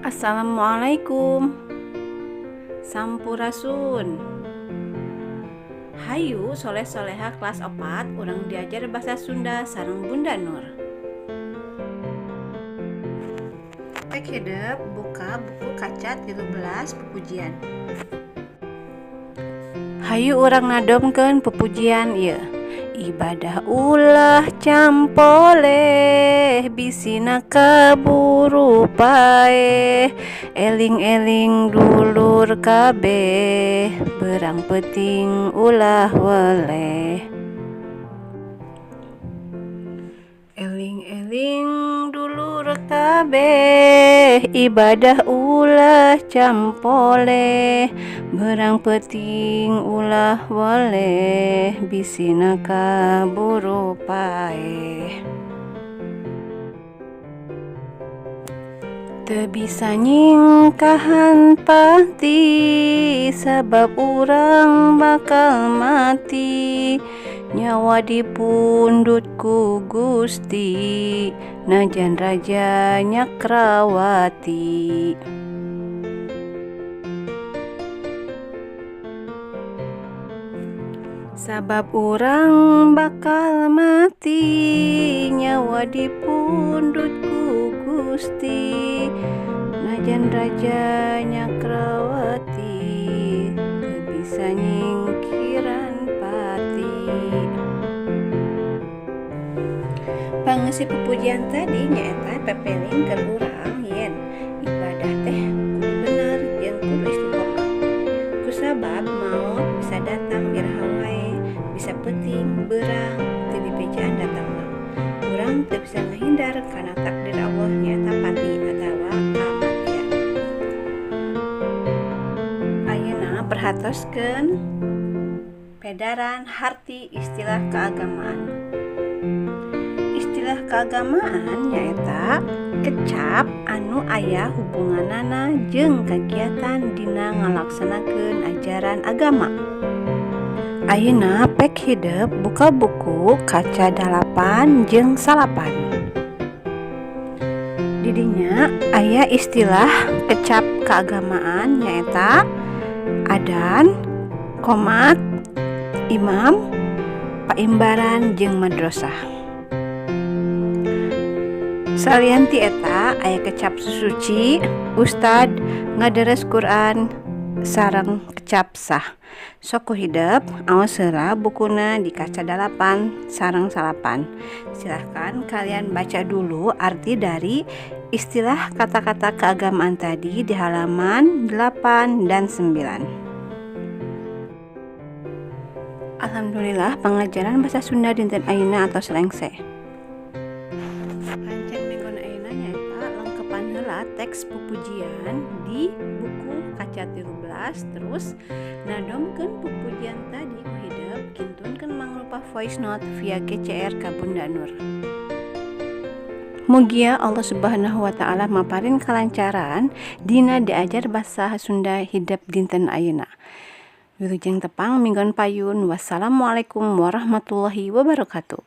Assalamualaikum. Sampurasun. Hayu soleh-soleha kelas 4 urang diajar bahasa Sunda sareng Bunda Nur. Pek hidep buka buku kaca 13 pupujian. Hayu urang ngadomkeun pupujian ieu. Ibadah ulah campoleh bisina kaburu paeh, eling-eling dulur kabeh berang peuting ulah weleh. Eling-eling dulur kabeh ibadah ulah campoleh berang peuting ulah weleh bisina kaburu paeh. Teu bisa nyingkahan pati sabab urang bakal mati, nyawa dipundhut ku Gusti najan Raja Nyakrawati. Sabab urang bakal mati nyawa dipundhut ku Gusti najan Raja Nyakrawati teu bisa nyingkiran pati. Pangeusi pupujian tadi nyaeta pepeling keur urang yen ibadah teh kudu bener jeung kudu istiqomah. Kusabab maot bisa datang iraha wae, bisa peuting, beurang, teu dibejaan datangna. Urang teu bisa ngahindar kana takdir Allah nyaeta pati atawa kamatian. Ayeuna perhatoskeun pedaran harti istilah keagamaan. Istilah keagamaan nyaeta kecap anu aya hubunganana jeung kagiatan dina ngalaksanakeun ajaran agama. Ayeuna pek hidep buka buku kaca 8 jeung 9. Didinya aya istilah kecap keagamaan nyaeta adan, komat, imam, paimbaran jeung madrasah. Salian ti eta aya kecap susuci, ustad, ngaderes Quran, sareng kecap sah. Sok ku hidep aos heula bukuna di kaca 8 sareng 9. Silahkan kalian baca dulu arti dari istilah kata-kata keagamaan tadi di halaman 8 dan 9. Alhamdulillah pengajaran bahasa Sunda dinten ayeuna atos lengse. Pancen minggon ayeuna nyaeta lengkepan heula teks pupujian di buku kaca 13, terus nadomkeun pupujian tadi ku hidep kintunkeun mangrupa voice note via GCR ka Bunda Nur. Mugia Allah Subhanahu wa taala maparin kalancaran dina diajar basa Sunda hidep dinten ayeuna. Wilujeng tepang minggon payun. Wassalamualaikum warahmatullahi wabarakatuh.